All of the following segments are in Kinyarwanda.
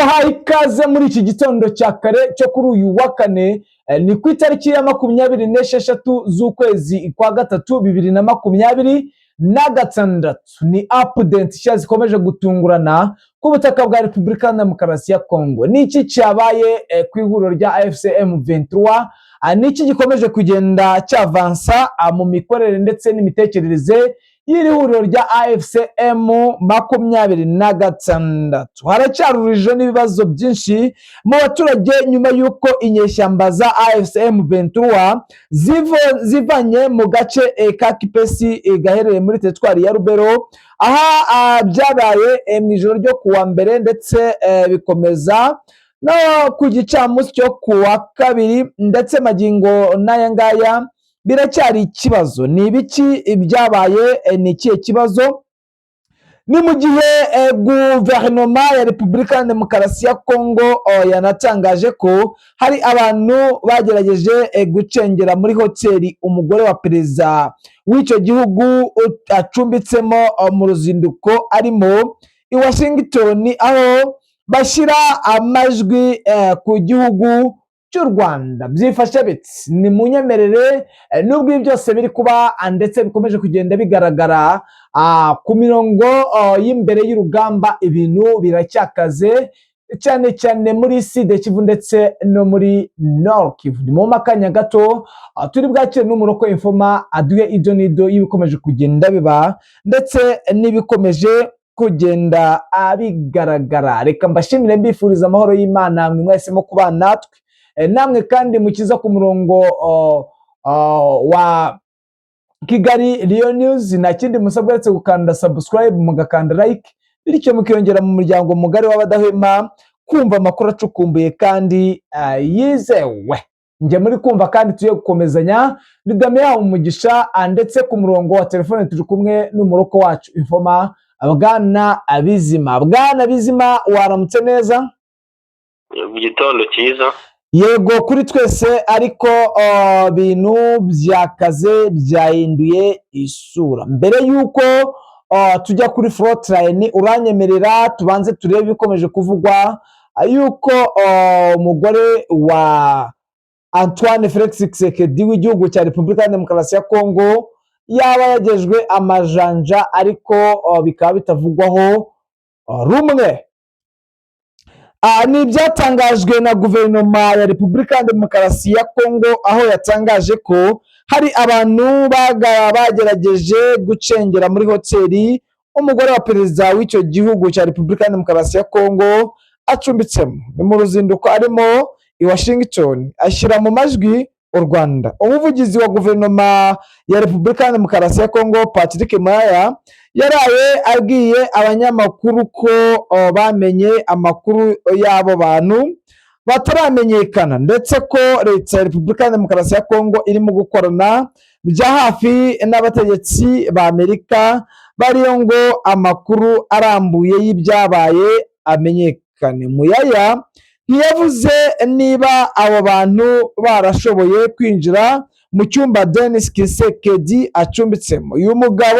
Tubahaye ikaze muri iki gitondo cya kare cyo kuri uyu wa kane, ni ku itariki ya 26 z'ukwezi kwa gatatu 2026. Ni update nshya zikomeje gutungurana ku butaka bwa Repubulika ya Demokarasi ya Kongo. Ni iki cyabaye ku ihuriro rya AFC M23? Ni iki gikomeje kugenda cyavansa mu mikorere ndetse n'imitekerereze y'iri huriro rya AFC M26? Haracyari urujijo n'ibibazo byinshi mu baturage nyuma y'uko inyeshyamba za AFC M23 zivanye mu gace ka Kipesi gaherereye muri teritwari ya Rubero. Aha byabaye mu ijoro ryo kuwa mbere, ndetse bikomeza no ku gicamunsi cyo kuwa kabiri, ndetse magingo n'aya ngaya biracyari ikibazo. Ni ibiki byabaye? Ni ikihe kibazo? Ni mu gihe guverinoma ya Repubulika ya Demokarasi ya Kongo yanatangaje ko hari abantu bagerageje gucengera muri hoteli umugore wa perezida w'icyo gihugu acumbitsemo mu ruzinduko arimo i Washington, aho bashyira amajwi ku gihugu cy'u Rwanda. Byifashe bite? Ni munyemerere, nubwo ibi byose biri kuba ndetse bikomeje kugenda bigaragara ku mirongo y'imbere y'urugamba, ibintu biracyakaze cyane cyane muri Sud Kivu ndetse no muri Nord Kivu. Ni mu makanya gato turi bwakire n'umuroko informa aduhe ibyo n'ido y'ibikomeje kugenda biba ndetse n'ibikomeje kugenda bigaragara. Reka mbashimire, mbifuriza amahoro y'Imana mwe mwahisemo kubana natwe. Namwe kandi mukiza ku murongo wa Kigali Lion News, nta kindi musabwa uretse gukanda subscribe, mugakanda like, bityo mukiyongera mu muryango mugari w'abadahwema kumva amakuru acukumbuye kandi yizewe. Njye muri kumva kandi tuye gukomezanya ni Damien Umugisha, ndetse ku murongo wa telefone turi kumwe n'umuroko wacu informa, Bwana Bizima. Bwana Bizima, waramutse neza? Mu gitondo cyiza. Yego, kuri twese, ariko bintu byakaze, byahinduye isura. Mbere y'uko tujya kuri frontline, uranyemerera tubanze turebe ibikomeje kuvugwa yuko umugore wa Antoine Felix Tshisekedi w'igihugu cya Repubulika ya Demokarasi ya Kongo yaba yagejwe amajanja, ariko bikaba bitavugwaho rumwe. Ni ibyatangajwe na guverinoma ya Repubulika ya Demokarasi ya Kongo, aho yatangaje ko hari abantu bagerageje gucengera muri hoteli umugore wa perezida w'icyo gihugu cya Repubulika ya Demokarasi ya Kongo acumbitsemo. Ni mu ruzinduko arimo i Washington, ashyira mu majwi u Rwanda. Umuvugizi wa guverinoma ya Repubulika ya Demokarasi ya Kongo, Patrick Muyaya, yaraye abwiye abanyamakuru ko bamenye amakuru y'abo bantu bataramenyekana, ndetse ko leta ya Repubulika ya Demokarasi ya Kongo irimo gukorana bya hafi n'abategetsi ba Amerika bariyo ngo amakuru arambuye y'ibyabaye amenyekane. Muyaya ntiyavuze niba abo bantu barashoboye kwinjira mu cyumba Denis Tshisekedi acumbitsemo. Uyu mugabo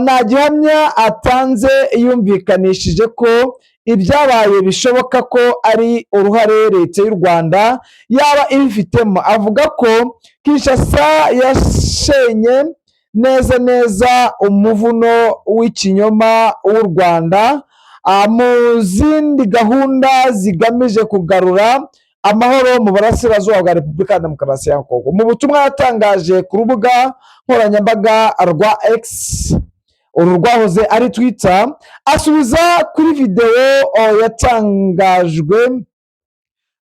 nta gihamya atanze, yumvikanishije ko ibyabaye bishoboka ko ari uruhare leta y'u Rwanda yaba ibifitemo, avuga ko Kinshasa yashenye neza neza umuvuno w'ikinyoma w'u Rwanda mu zindi gahunda zigamije kugarura amahoro mu burasirazuba bwa Repubulika ya Demokarasi ya Kongo. Mu butumwa yatangaje ku rubuga nkoranyambaga rwa X, uru rwahoze ari Twitter, asubiza kuri videwo yatangajwe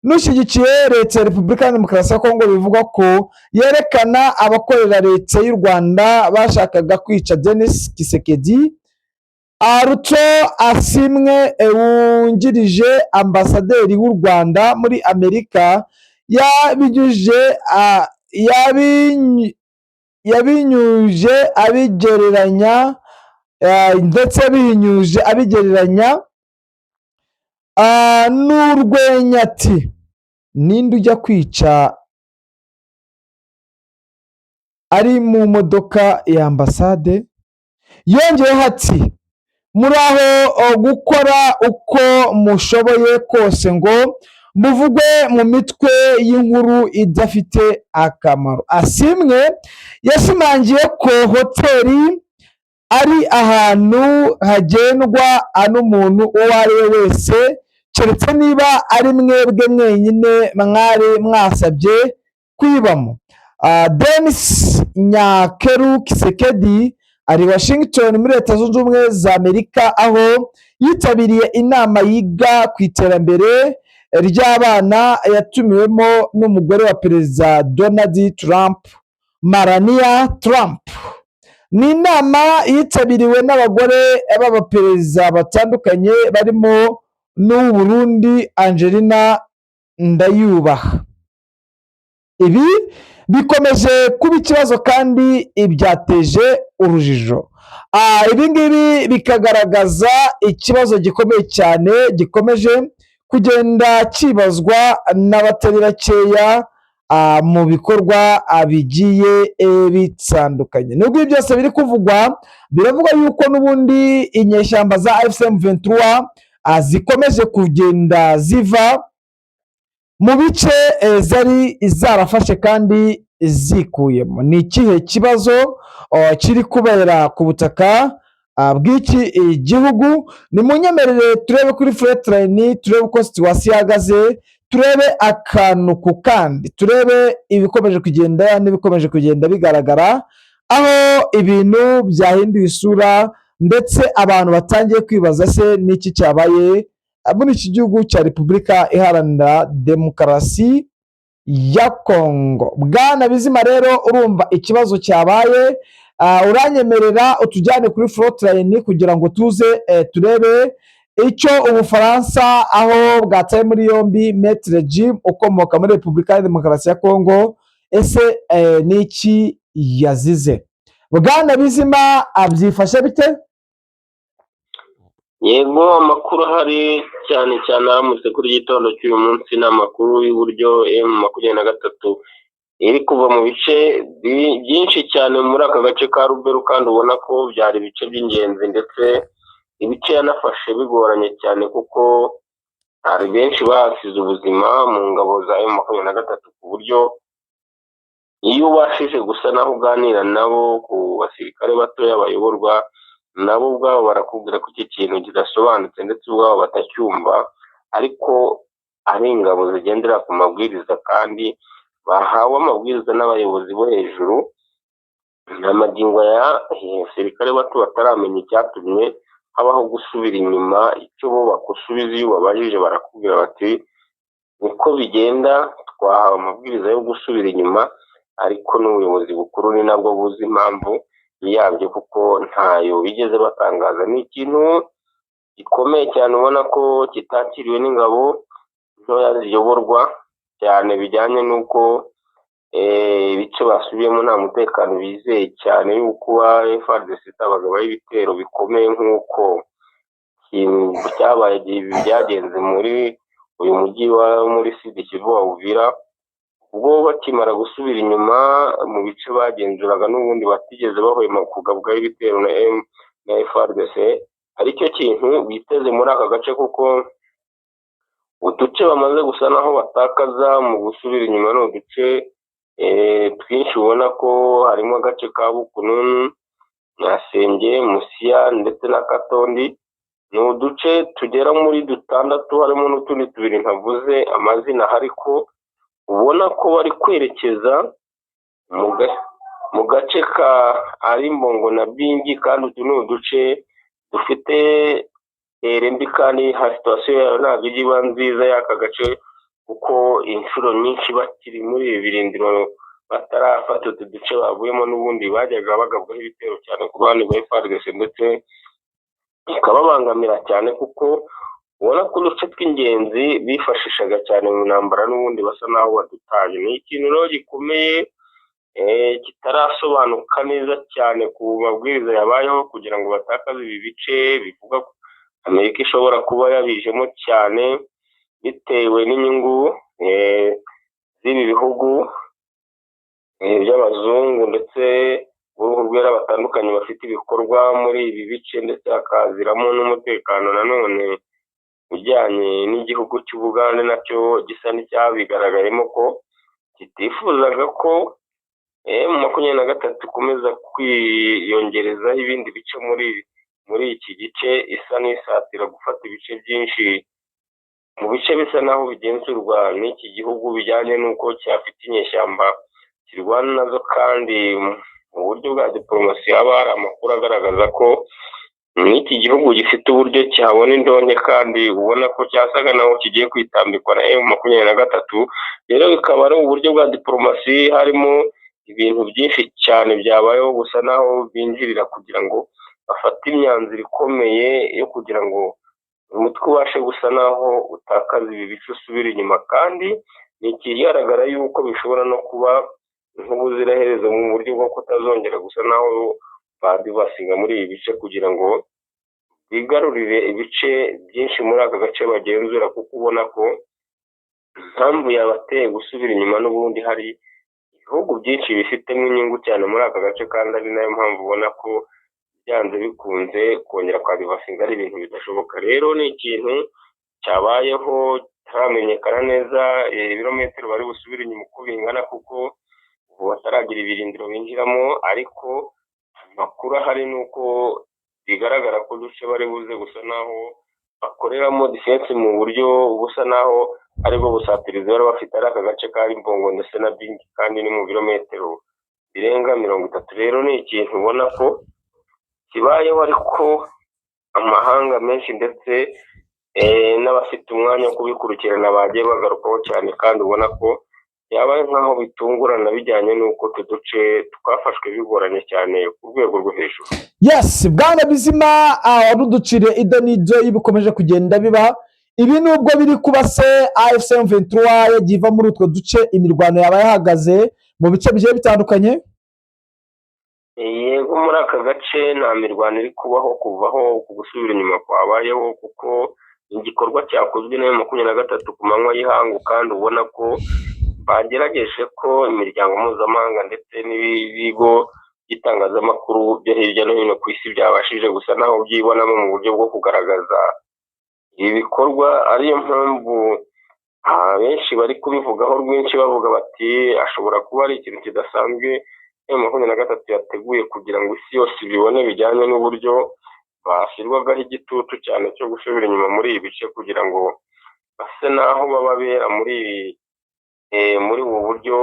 n'ushyigikiye leta ya Repubulika ya Demokarasi ya Kongo, bivugwa ko yerekana abakorera leta y'u Rwanda bashakaga kwica Denis Tshisekedi, Aruto Asimwe wungirije ambasaderi w'u Rwanda muri Amerika yabinyuje abigereranya ndetse bihinyuje abigereranya n'urwenya, ati: "Ninde ujya kwica ari mu modoka ya ambasade?" Yongeyeho ati: Muri aho gukora uko mushoboye kose ngo muvugwe mu mitwe y'inkuru idafite akamaro. Asimwe yashimangiye ko hoteli ari ahantu hagendwa n'umuntu uwo ari we wese, keretse niba ari mwebwe mwenyine mwari mwasabye kuyibamo. Denis Nyakeru Tshisekedi ari Washington muri Leta Zunze Ubumwe za Amerika, aho yitabiriye inama yiga ku iterambere ry'abana yatumiwemo n'umugore wa Perezida Donald Trump, Melania Trump. Ni inama yitabiriwe n'abagore b'abaperezida batandukanye, barimo n'uw'u Burundi Angelina Ndayubaha. Ibi bikomeje kuba ikibazo kandi byateje urujijo. Ibi ngibi bikagaragaza ikibazo gikomeye cyane gikomeje kugenda kibazwa n'abatari bakeya mu bikorwa bigiye bitandukanye. Nubwo ibi byose biri kuvugwa, biravugwa yuko n'ubundi inyeshyamba za AFC M23 zikomeje kugenda ziva mu bice zari zarafashe kandi zikuyemo. Ni ikihe kibazo kiri kubera ku butaka bw'iki gihugu? Ni munyemerere turebe kuri frontline, turebe uko situation ihagaze, turebe akantu ku kandi, turebe ibikomeje kugenda n'ibikomeje kugenda bigaragara, aho ibintu byahinduye isura ndetse abantu batangiye kwibaza se n'iki cyabaye muri iki gihugu cya Repubulika Iharanira Demokarasi ya Kongo. Bwana Bizima, rero urumva ikibazo cyabaye, uranyemerera utujyane kuri frontline kugira ngo tuze turebe icyo Ubufaransa aho bwataye muri yombi Maître Jim ukomoka muri Repubulika ya Demokarasi ya Kongo, ese n'iki yazize? Bwana Bizima, abyifashe bite? Yego, amakuru ahari cyane cyane aramutse kuri gitondo cy'uyu munsi ni amakuru y'uburyo M23 iri kuva mu bice byinshi cyane muri aka gace ka Lubero, kandi ubona ko byari ibice by'ingenzi, ndetse ibice yanafashe bigoranye cyane kuko hari benshi bahasize ubuzima mu ngabo za M23, ku buryo iyo ubashije gusa naho uganira nabo ku basirikare batoya bayoborwa nabo ubwabo barakubwira ko iki kintu kidasobanutse, ndetse ubwabo batacyumva, ariko ari ingabo zigendera ku mabwiriza kandi bahawe amabwiriza n'abayobozi bo hejuru. Magingo aya abasirikare bato bataramenya icyatumye habaho gusubira inyuma. Icyo bo bakusubiza iyo ubabajije, barakubwira bati: "Niko bigenda, twahawe amabwiriza yo gusubira inyuma," ariko n'ubuyobozi bukuru ni nabwo buzi impamvu yabyo kuko ntayo bigeze batangaza. Ni ikintu gikomeye cyane ubona ko kitakiriwe n'ingabo ntoya ziyoborwa cyane, bijyanye n'uko ibice basubiyemo nta mutekano bizeye cyane y'uko FARDC itabagabaho ibitero bikomeye nk'uko cyabaye byagenze muri uyu mujyi wa muri Sud Kivu wa Uvira, ubwo bakimara gusubira inyuma mu bice bagenzuraga n'ubundi batigeze bahwema kugabwaho ibitero na M na FARDC. Aricyo kintu biteze muri aka gace, kuko uduce bamaze gusa naho batakaza mu gusubira inyuma ni uduce twinshi, ubona ko harimo agace ka Bukununu, Nyasenge, Musiya ndetse na Katondi. Ni uduce tugera muri dutandatu, harimo n'utundi tubiri ntavuze amazina, ariko ubona ko bari kwerekeza mu gace ka Arimbongo na Bingi, kandi utu ni uduce dufite ere mbi, kandi situation yayo ntabwo ijya iba nziza y'aka gace, kuko inshuro nyinshi bakiri muri ibi birindiro batarafata utu duce bavuyemo, n'ubundi bajyaga bagabwaho ibitero cyane ku ruhande rwa FARDC, ndetse bikababangamira cyane, kuko ubona ko uduce tw'ingenzi bifashishaga cyane mu ntambara n'ubundi basa naho badutaye. Ni ikintu rero gikomeye kitarasobanuka neza cyane ku mabwiriza yabayeho kugira ngo batakaze ibi bice, bivuga ko Amerika ishobora kuba yabijemo cyane bitewe n'inyungu z'ibi bihugu by'abazungu ndetse b'uruhu rwera batandukanye bafite ibikorwa muri ibi bice, ndetse hakaziramo n'umutekano nanone ujyanye n'igihugu cy'Ubugande nacyo gisa n'icyabigaragayemo ko kitifuzaga ko M23 ikomeza kwiyongerezaho ibindi bice muri iki gice, isa n'isatira gufata ibice byinshi mu bice bisa naho bigenzurwa n'iki gihugu, bijyanye n'uko cyafite inyeshyamba kirwana nazo, kandi mu buryo bwa diporomasi haba hari amakuru agaragaza ko n'iki gihugu gifite uburyo cyabona indonke, kandi ubona ko cyasaga naho kigiye kwitambikwa na M23. Rero bikaba ari uburyo bwa diporomasi, harimo ibintu byinshi cyane byabayeho gusa naho binjirira kugira ngo bafate imyanzuro ikomeye yo kugira ngo umutwe ubashe gusa naho utakaza ibi bice usubira inyuma, kandi ni ikigaragara yuko bishobora no kuba nk'ubuziraherezo mu buryo bwo kutazongera gusa naho basiga muri ibi bice kugira ngo bigarurire ibice byinshi muri aka gace bagenzura, kuko ubona ko impamvu yabateye gusubira inyuma n'ubundi hari ibihugu byinshi bifitemo inyungu cyane muri aka gace, kandi ari nayo mpamvu ubona ko byanze bikunze kongera kwadivasinga ari ibintu bidashoboka. Rero ni ikintu cyabayeho kitaramenyekana neza ibirometero bari busubire inyuma uko bingana, kuko ubu bataragira ibirindiro binjiramo, ariko amakuru ahari ni uko bigaragara ko uduce bari buze gusa naho bakoreramo defense mu buryo busa naho aribwo busatirizi bari bafite ari aka gace ka Mbongo ndetse na Bingi, kandi ni mu birometero birenga 30. Rero ni ikintu ubona ko kibayeho, ariko amahanga menshi ndetse n'abafite umwanya wo kubikurikirana bagiye bagarukaho cyane, kandi ubona ko byabaye nk'aho bitungurana bijyanye n'uko utu duce twafashwe bigoranye cyane ku rwego rwo hejuru. Yes, bwana Bizima, waruduciriye ido n'ibyo bikomeje kugenda biba. Ibi nubwo biri kuba se, AFC M23 yagiye iva muri utwo duce, imirwano yaba yahagaze mu bice bigiye bitandukanye? Yego, muri aka gace nta mirwano iri kubaho kuvaho ku gusubira inyuma kwabayeho, kuko igikorwa cyakozwe na 23 ku manywa y'ihangu, kandi ubona ko bagerageje ko imiryango mpuzamahanga ndetse n'ibigo by'itangazamakuru byo hirya no hino ku isi byabashije gusa naho byibonamo mu buryo bwo kugaragaza ibi bikorwa, ariyo mpamvu benshi bari kubivugaho rwinshi, bavuga bati ashobora kuba ari ikintu kidasanzwe M23 yateguye kugira ngo isi yose ibibone, bijyanye n'uburyo bashyirwagaho igitutu cyane cyo gusubira inyuma muri ibi bice kugira ngo base naho baba bera muri ubu buryo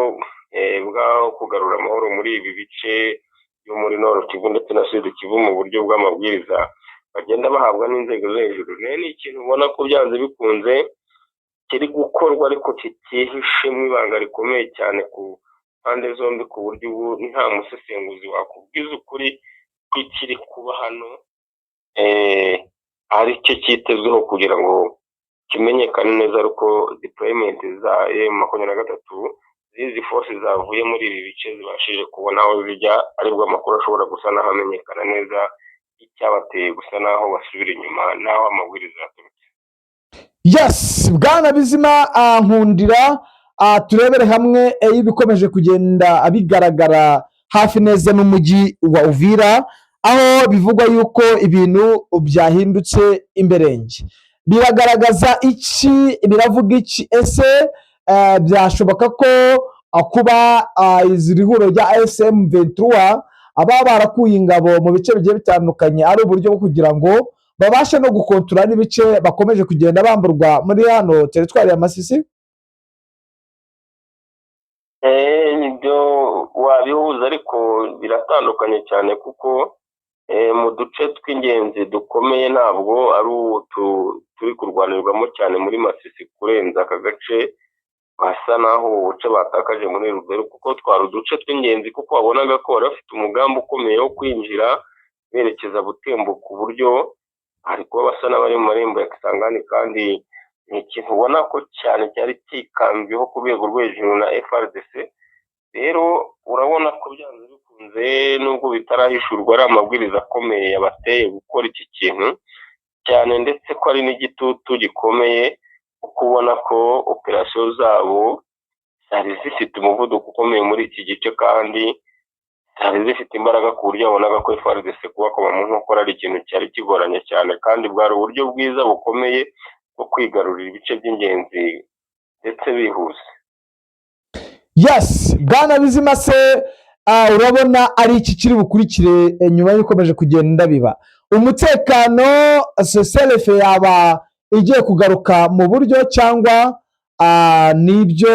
bwo kugarura amahoro muri ibi bice byo muri Nord Kivu ndetse na Sud Kivu, mu buryo bw'amabwiriza bagenda bahabwa n'inzego zo hejuru. Rero ni ikintu ubona ko byanze bikunze kiri gukorwa, ariko kitihishemo ibanga rikomeye cyane ku mpande zombi, ku buryo ubu nta musesenguzi wakubwiza ukuri ko ikiri kuba hano ari cyo cyitezweho kugira ngo kimenyekane neza, ariko deployment za M23 z'izi force zavuye muri ibi bice zibashije kubona aho zijya, aribwo amakuru ashobora gusa n'aho amenyekana neza icyabateye gusa n'aho basubira inyuma n'aho amabwiriza yaturutse. Yes, bwana Bizima, nkundira turebere hamwe ibikomeje kugenda bigaragara hafi neza n'umujyi wa Uvira, aho bivugwa yuko ibintu byahindutse imberenge. Biragaragaza iki? Biravuga iki? Ese byashoboka ko kuba izi huriro rya M23 ababa barakuye ingabo mu bice bigiye bitandukanye ari uburyo bwo kugira ngo babashe no gukontorora n'ibice bakomeje kugenda bamburwa muri hano teritwari ya Masisi? Ibyo wabihuza, ariko biratandukanye cyane, kuko mu duce tw'ingenzi dukomeye ntabwo ari utu turi kurwanirwamo cyane muri Masisi kurenza aka gace basa naho ubu buce batakaje muri Rubero, kuko twari uduce tw'ingenzi, kuko wabonaga ko bari bafite umugambi ukomeye wo kwinjira berekeza Butembo, ku buryo hari kuba basa n'abari mu marembo ya Kisangani, kandi ni ikintu ubona ko cyane cyari cyikanzweho ku rwego rwo hejuru na FARDC. Rero urabona ko byanze bikunze, nubwo bitarahishurwa, ari amabwiriza akomeye yabateye gukora iki kintu cyane, ndetse ko ari n'igitutu gikomeye, kuko ubona ko operasiyo zabo zari zifite umuvuduko ukomeye muri iki gice, kandi Zari zifite imbaraga ku buryo wabonaga ko FARDC kubakoma mu nkokora ari ikintu cyari kigoranye cyane, kandi bwari uburyo bwiza bukomeye bwo kwigarurira ibice by'ingenzi ndetse bihuse. Yes, bwana Bizima se, urabona ari iki kiri bukurikire nyuma y'ibikomeje kugenda biba? Umutekano, cessez-le-feu yaba igiye kugaruka mu buryo, cyangwa nibyo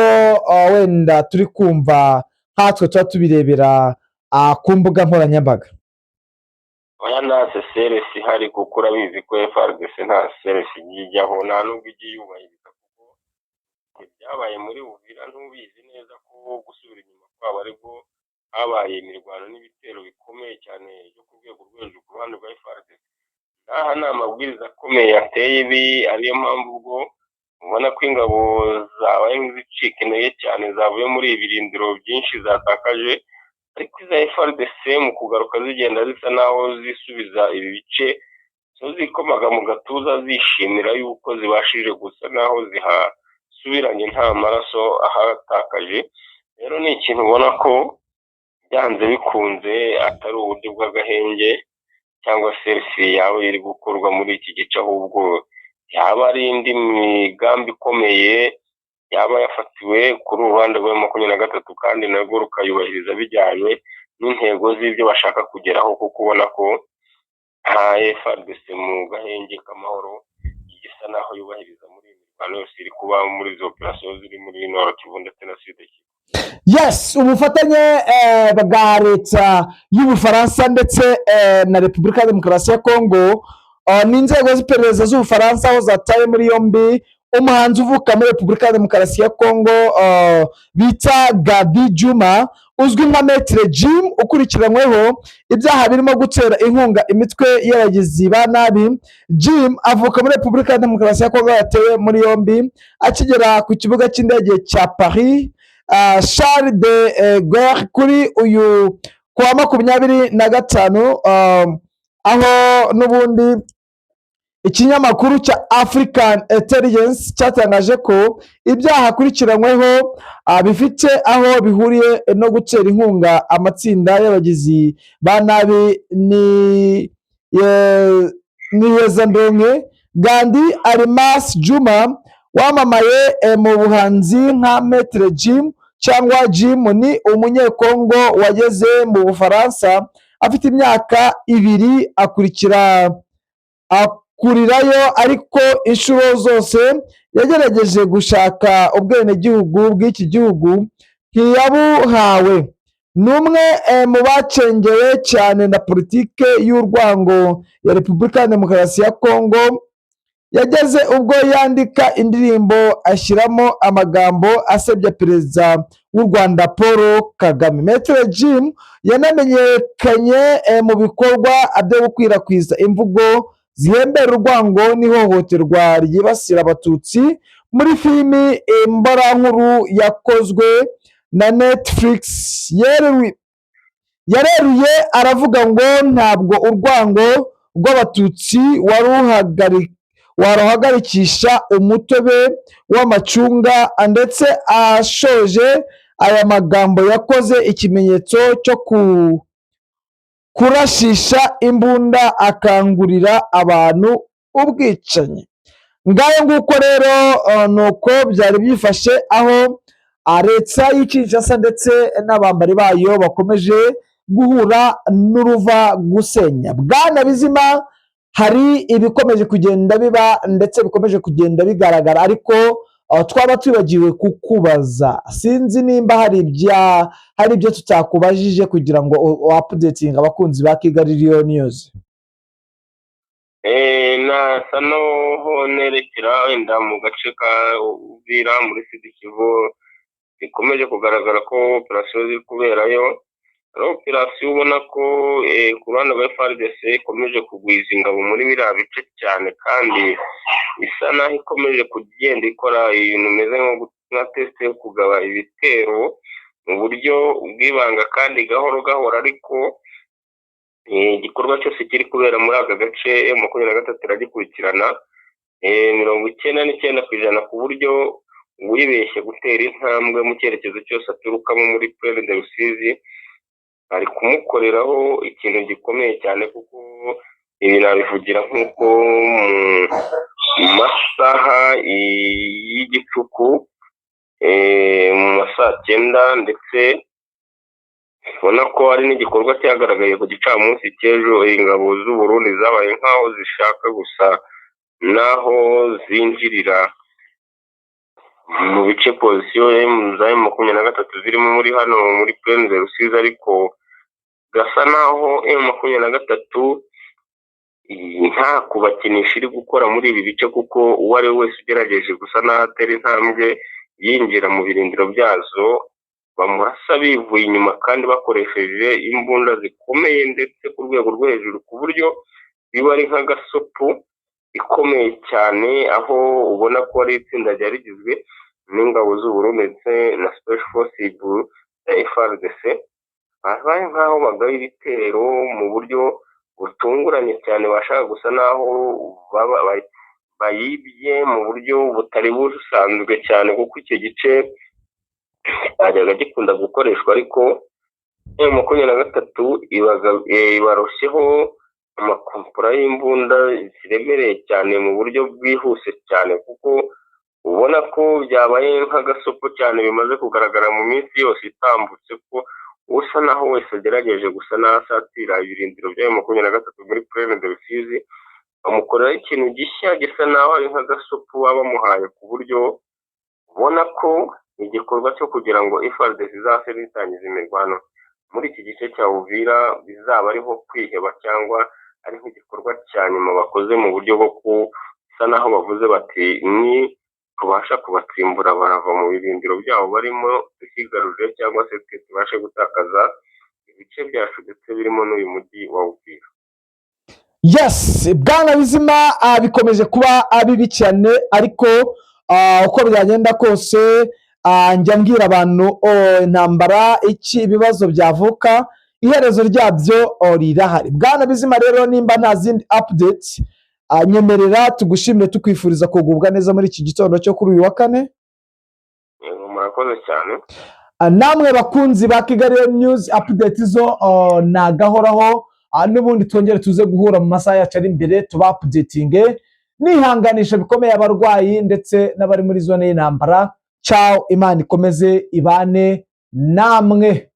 wenda turi kumva nkatwe tuba tubirebera ku mbuga nkoranyambaga? Oya, nta cessez-le-feu ihari, kuko urabizi ko FARDC nta cessez-le-feu ijya ijyaho, nta nubwo ijya yubahiriza, kuko ibyabaye muri Uvira ntubizi neza ko gusubira inyuma kwabo aribwo habaye imirwano n'ibitero bikomeye cyane byo ku rwego rwo hejuru ku ruhande rwa FARDC. N'aha ni amabwiriza akomeye yateye ibi, ariyo mpamvu ubwo ubona ko ingabo zabaye nk'izicika intege cyane, zavuye muri ibi birindiro byinshi zatakaje, ariko iza FARDC mu kugaruka zigenda zisa naho zisubiza ibi bice, zo zikomaga mu gatuza zishimira yuko zibashije gusa naho zihasubiranye nta maraso ahatakaje. Rero ni ikintu ubona ko byanze bikunze atari uburyo bw'agahenge cyangwa cessez-le-feu yaba iri gukorwa muri iki gice, ahubwo yaba ari indi migambi ikomeye yaba yafatiwe kuri uru ruhande rwa 23, kandi narwo rukayubahiriza bijyanye n'intego z'ibyo bashaka kugeraho, kuko ubona ko nta FARDC mu gahenge k'amahoro igisa naho yubahiriza muri iyi mirwano yose iri kuba muri izo operasiyo ziri muri Nord Kivu ndetse na Sud Kivu. Yes, ubufatanye bwa leta y'Ubufaransa ndetse na Repubulika ya Demokarasi ya Kongo, n'inzego z'iperereza z'Ubufaransa, aho zataye muri yombi umuhanzi uvuka muri Repubulika ya Demokarasi ya Kongo bita Gabi Juma, uzwi nka Maître Gims, ukurikiranyweho ibyaha birimo gutera inkunga imitwe y'abagizi ba nabi. Gims avuka muri Repubulika ya Demokarasi ya Kongo, yatewe muri yombi akigera ku kibuga cy'indege cya Paris Charles de Gaulle kuri uyu kuwa 25, aho n'ubundi ikinyamakuru cya African Intelligence cyatangaje ko ibyaha akurikiranyweho bifite aho bihuriye no gutera inkunga amatsinda y'abagizi ba nabi ni n'ihezandonke. Gandi Alimas Juma, wamamaye mu buhanzi nka Maître Gims cyangwa Jim, ni Umunyekongo wageze mu Bufaransa afite imyaka 2, akurikira akurirayo, ariko inshuro zose yagerageje gushaka ubwenegihugu bw'iki gihugu ntiyabuhawe. Ni umwe mu bacengewe cyane na politike y'urwango ya Repubulika ya Demokarasi ya Kongo. Yageze ubwo yandika indirimbo ashyiramo amagambo asebya Perezida w'u Rwanda Paul Kagame. Maître Gims yanamenyekanye mu bikorwa byo gukwirakwiza imvugo zihembera urwango n'ihohoterwa ryibasira Abatutsi muri filimi mbarankuru yakozwe na Netflix. Yareruye aravuga ngo ntabwo urwango rw'Abatutsi waruhagarikisha umutobe w'amacunga, ndetse ashoje aya magambo yakoze ikimenyetso cyo kurashisha imbunda, akangurira abantu ubwicanyi. Ngayo nguko rero, ni uko byari byifashe, aho leta y'i Kinshasa ndetse n'abambari bayo bakomeje guhura n'uruva gusenya. Bwana Bizima, hari ibikomeje kugenda biba ndetse bikomeje kugenda bigaragara, ariko twaba twibagiwe kukubaza. Sinzi nimba hari ibyo tutakubajije kugira ngo updatinge abakunzi ba Kigali Real News. Nasa n'aho nerekera wenda mu gace ka Uvira muri Sud Kivu, bikomeje kugaragara ko operasiyo ziri kuberayo ari operasiyo ubona ko ku ruhande rwa FARDC ikomeje kugwiza ingabo muri biriya bice cyane, kandi isa naho ikomeje kugenda ikora ibintu bimeze nka test yo kugaba ibitero mu buryo bw'ibanga kandi gahoro gahoro, ariko igikorwa cyose kiri kubera muri aka gace M23 iragikurikirana 99%, ku buryo uwibeshye gutera intambwe mu cyerekezo cyose aturukamo muri Plaine de Rusizi. Bari kumukoreraho ikintu gikomeye cyane, kuko ibi nabivugira nk'uko mu masaha y'igicuku, mu ma saa cyenda, ndetse ubona ko hari n'igikorwa cyagaragaye ku gicamunsi cy'ejo, ingabo z'u Burundi zabaye nk'aho zishaka gusa n'aho zinjirira mu bice position za M23 zirimo muri hano muri Plaine de Rusizi, ariko gasa naho M23 nta kubakinisha iri gukora muri ibi bice, kuko uwo ari we wese ugerageje gusa n'aho atera intambwe yinjira mu birindiro byazo bamurasa bivuye inyuma kandi bakoresheje imbunda zikomeye ndetse ku rwego rwo hejuru, ku buryo biba ari nk'agasopu ikomeye cyane, aho ubona ko ari itsinda ryari rigizwe n'ingabo z'u Burundi ndetse na Special Forces ya FARDC, babaye nk'aho bagaba ibitero mu buryo butunguranye cyane, bashaka gusa n'aho bayibye mu buryo butari busanzwe cyane, kuko icyo gice cyajyaga gikunda gukoreshwa, ariko M23 ibaroshyeho amakompora y'imbunda ziremereye cyane mu buryo bwihuse cyane, kuko ubona ko byabaye nk'agasopo cyane. Bimaze kugaragara mu minsi yose itambutse ko usa naho wese agerageje gusa n'aho asatira ibirindiro bya M23 muri Plaine de Rusizi, bamukoreraho ikintu gishya gisa naho ari nk'agasupu baba bamuhaye, ku buryo ubona ko igikorwa cyo kugira ngo FARDC izase ritangiza imirwano muri iki gice cya Uvira bizaba ari nko kwiheba, cyangwa ari nk'igikorwa cya nyuma bakoze mu buryo bwo gusa naho bavuze bati: "Ni tubasha kubatsimbura barava mu birindiro byabo barimo tukigarurire, cyangwa se twe tubashe gutakaza ibice byacu ndetse birimo n'uyu mujyi wa Uvira." Yes, bwana Bizima, bikomeje kuba bibi cyane, ariko uko byagenda kose, njya mbwira abantu, intambara iki, ibibazo byavuka, iherezo ryabyo rirahari. Bwana Bizima rero, nimba nta zindi updates, nyemerera tugushimire, tukwifuriza kugubwa neza muri iki gitondo cyo kuri uyu wa kane. Yego, murakoze cyane. Namwe bakunzi ba Kigali News Update, zo nagahoraho. N'ubundi twongere tuze guhura mu masaha yacu ari imbere tuba updatinge. Nihanganisha bikomeye abarwayi ndetse n'abari muri zone y'intambara. Ciao, Imana ikomeze ibane namwe.